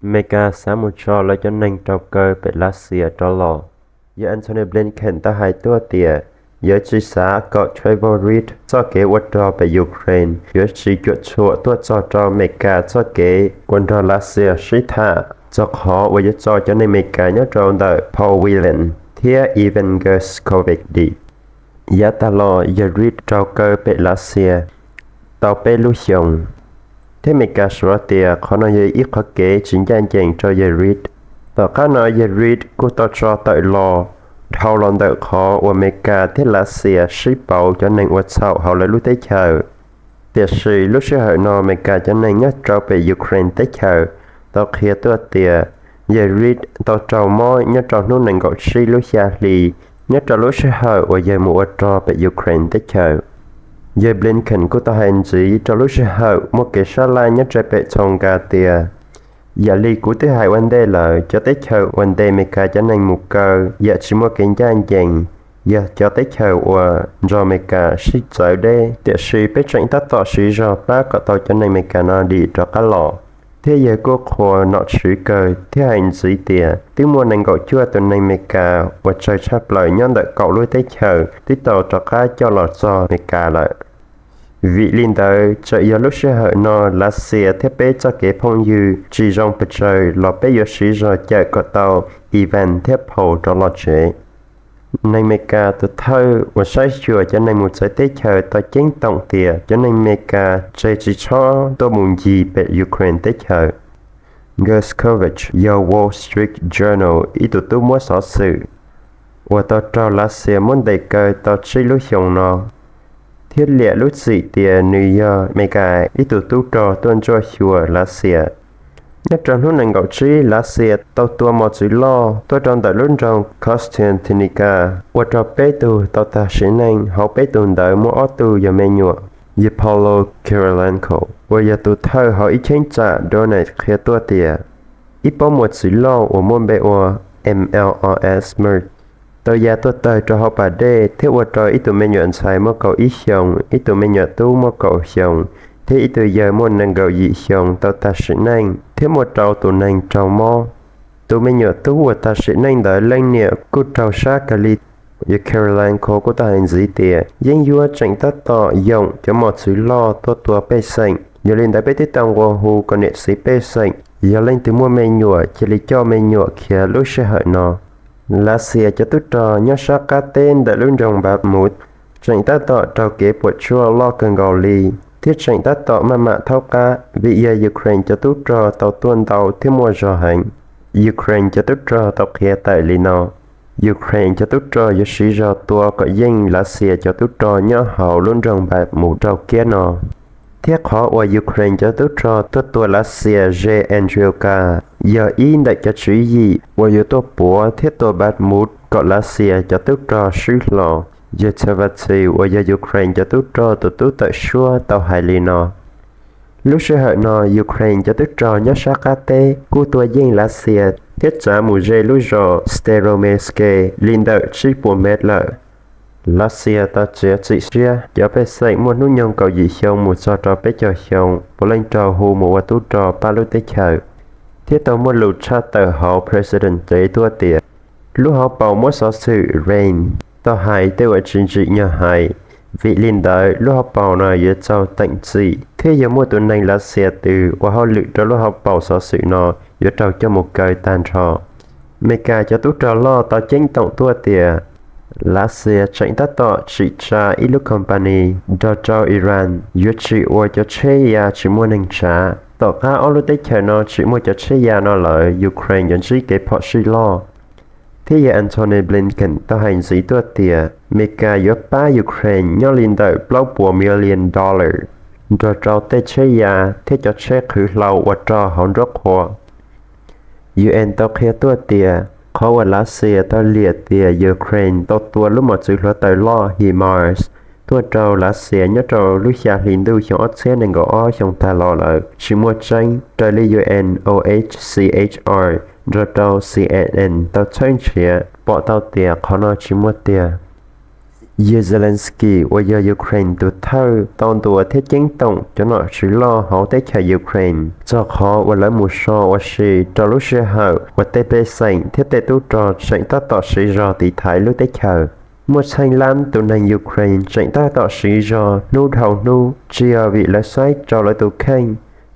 Amelikas xav mus tso lawv cov neeg rau kaw pem Lav Xias rov los. Yawg Antony Blinken tau hais tuaj tias yuav tsis xav kom Trevor Reed txoj kev ua rog pem Ukraine yuav tsis cuam tshuam tuaj txog rau Amelikas txoj kev ua nrog Lav Xias sib tham txog qhov uas yuav tso cov neeg Amelikas nyob rau ntawm Paul Whelan thiab Evan Gershkovich dim. Yav tag los yawg Reed raug kaw pem Lav Xias tau peb lub xyoos, thiab Amelikas suav tias qhov no yog ib qhov kev tsis ncaj ncees rau yawg Reed. Tom qab no yawg Reed kuj tau tso tawm los dhau los ntawm qhov uas Amelikas thiab Lav Xias sib pauv cov neeg ua txhaum hauv lawv lub teb chaws. Tiam sis lub sij hawm no Amelikas cov neeg nyob rau pem Ukraine teb chaws tau qhia tuaj tias yawg Reed tau raug mob nyob rau hnub nees nkaum tsib lub xya hli nyob rau lub sij hawm uas yawg mus ua rog pem Ukraine teb chaws. Yawg Blinken kuj tau hais ntxiv rau lub sij hawm muaj kev sab laj nyob rau pem Tshoos Kas tias yam li kuv twb hais ua ntej lawm, cov teb chaws uas ntes Amelikas cov neeg mus kaw yam tsis muaj kev ncaj ncees yog cov teb chaws uas nrog Amelikas sib txawv deb, tiam sis peb tseem tab tom siv zog pab kom tau cov neeg Amelikas no dim rov qab los. Thiab yawg kuj qhuas nom tswv kawg thiab hais ntxiv tias twb muaj nees nkaum cuaj tus neeg Amelikas uas tsawg tshaj plaws nyob ntawm kaum lub teb chaws twb tau rov qab coj los txog Amelikas lawm. Vim li ntawd txawm yog lub sij hawm no Lav Xias thiab peb txoj kev phooj ywg tsis zoo pes tsawg los peb yuav siv zog cawm kom tau Evan thiab Paul rov los tsev. Neeg Amelikas tus thawj uas saib xyuas cov neeg mus txawv teb chaws tau ceeb toom tias cov neeg Amelikas tseg tsis txhob tuaj mus ncig pem Ukraine teb chaws. Gershkovich yog Wall Street Journal ib tug tub muab xov xwm uas tau raug Lav Xias muab ntes kaw tau tsib lub xyoos no, thiab liam lub txim tias nws yog Amelikas ib tug tub rog tuaj ntsuaj xyuas Lav Xias. Nyob rau hnub nees nkaum tsib Lav Xias tau tua mos txwv loj tuaj rau ntawm lub nroog Kostyantynivka ua rau peb tug tau tag sim neej, hauv peb tug ntawd muaj ob tug yog me nyuam. Yawg Pavlo Kirilenko uas yog tus thawj hauv ib cheeb tsam Donetsk qhia tuaj tias ib pob mos txwv loj uas muaj npe ua M L R S Mir tau ya tuaj tawg rau hauv pas dej thiab ua rau ib tug me nyuam ntxhais muaj kaum ib xyoos, ib tug me nyuam tub muaj kaum xyoos, thiab ib tug yawg muaj nees nkaum yim xyoos tau tag sim neej thiab muaj rau tus neeg raug mob. Tus me nyuam tub uas tag sim neej ntawd leej niam kuj raug sab kawg li. Yawg Kirilenko kuj tau hais ntxiv tias yeeb ncuab tseem tab tom yoom cov mos txwv loj tuaj tua pej xeem. Yog li ntawd peb twb tau nqua hu kom niam txiv pej xeem yog leej twg muaj me nyuam cia li coj me nyuam khiav lub sij hawm no. Lav Xias cov tub rog nyob sab qab teb ntawm lub nroog Bakhmut tseem tab tom raug kev puas tsuaj loj kawg nkaus li, thiab tseem tab tom maj mam thaub qab vim yog Ukraine cov tub rog tau tuaj ntau thiab muaj zog heev. Ukraine cov tub rog tau qhia tawm li no: Ukraine cov tub rog yuav siv zog tua kom yeej Lav Xias cov tub rog nyob hauv lub nroog Bakhmut raug kiab no. Thiab qhov uas Ukraine cov tub rog tuaj tua Lav Xias ze Avdiivka yog ib ntawm cov tswv yim uas yuav tuaj puav thiab tua Bakhmut kom Lav Xias cov tub rog swb hlo. Yawg Tsavatsy uas yog Ukraine cov tub rog tus tub tawm suab tau hais li no: Lub sij hawm no Ukraine cov tub rog nyob sab qab teb kuj tua yeej Lav Xias thiab txav mus ze lub zos Staromaske li ntawm tsib puas mev lawm. Lav Xias tau txiav txim siab cov pej xeem muaj hnub nyoog kaum yim xyoo mus txog rau peb caug xyoo puav leej raug hu mus ua tub rog pab lub teb chaws, thiab tau muaj lus tshaj tawm hauv president tsev tuaj tias lub hauv paus muab xov xwm Rain tau hais tej uas tsis ntsim nyog hais. Vim li ntawd lub hauv paus no yuav txaus teem txim thiab yog muaj tus neeg Lav Xias twg ua hauj lwm rau lub hauv paus xov xwm no yuav raug coj mus kaw tag nrho. Amelikas cov tub rog loj tau ceeb toom tuaj tias Lav Xias tseem tab tom tsim tsa ib lub company nrog rau Iran yuav tsim ua cov tsheb ya tsis muaj neeg tsav. Tom qab ob lub teb chaws no tsim muaj cov tsheb ya no lawm Ukraine yuav ntsib kev phom sij loj. Thiab yawg Antony Blinken tau hais ntxiv tuaj tias Amelikas yuav pab Ukraine nyob li ntawm plaub puas million dollar nrog rau tej tsheb ya thiab cov tsheb qhwv hlau ua rog hauv nruab qhua. U N tau qhia tuaj tias qhov uas Lav Xias tau liam tias Ukraine tau tua lub mos txwv hluav taws loj HIMARS tuaj rau Lav Xias nyob rau lub xya hli ntuj xyoo ob txhiab nees nkaum ob xyoo tag los lawm tsis muaj tseeb. Raws li U N O H C H R nrog rau C N N tau tshawb nrhiav pom tau tias qhov no tsis muaj tiag. Yawg Zelensky uas yog Ukraine tus thawj tau ntuas thiab ceeb toom cov nom tswv loj hauv teb chaws Ukraine txog qhov uas lawv mus so ua si rau lub sij hawm uas tej pej xeem thiab tej tub rog tseem tab tom siv zog tiv thaiv lub teb chaws. Muaj txheej lab tus neeg Ukraine tseem tab tom siv zog hnub dhau hnub, tsis yog vim lawv saib rau lawv tus kheej,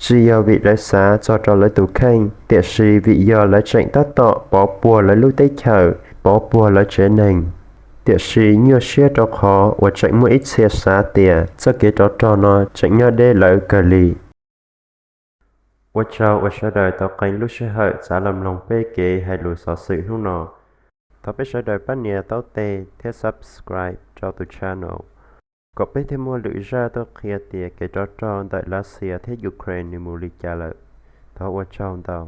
tsis yog vim lawv xav txog rau lawv tus kheej, tiam sis vim yog lawv tseem tab tom pov puag lawv lub teb chaws, pov puag lawv tsev neeg. Tiam sis nyuaj siab rau qhov uas tseem muaj ib txhia xav tias txoj kev rov rog no tseem nyob deb lawv kawg li. Ua tsaug uas sawv daws tau qee lub sij hawm txav los mloog peb kev hais lus xov xwm hnub no. Thov peb sawv daws pab nias taub teg thiab subscribe rau tus channel kom peb thiaj muaj lwm zaj tuaj qhia tias kev rov rog ntawm Lav Xias thiab Ukraine nws mus li cas lawm. Thov ua tsaug ntau.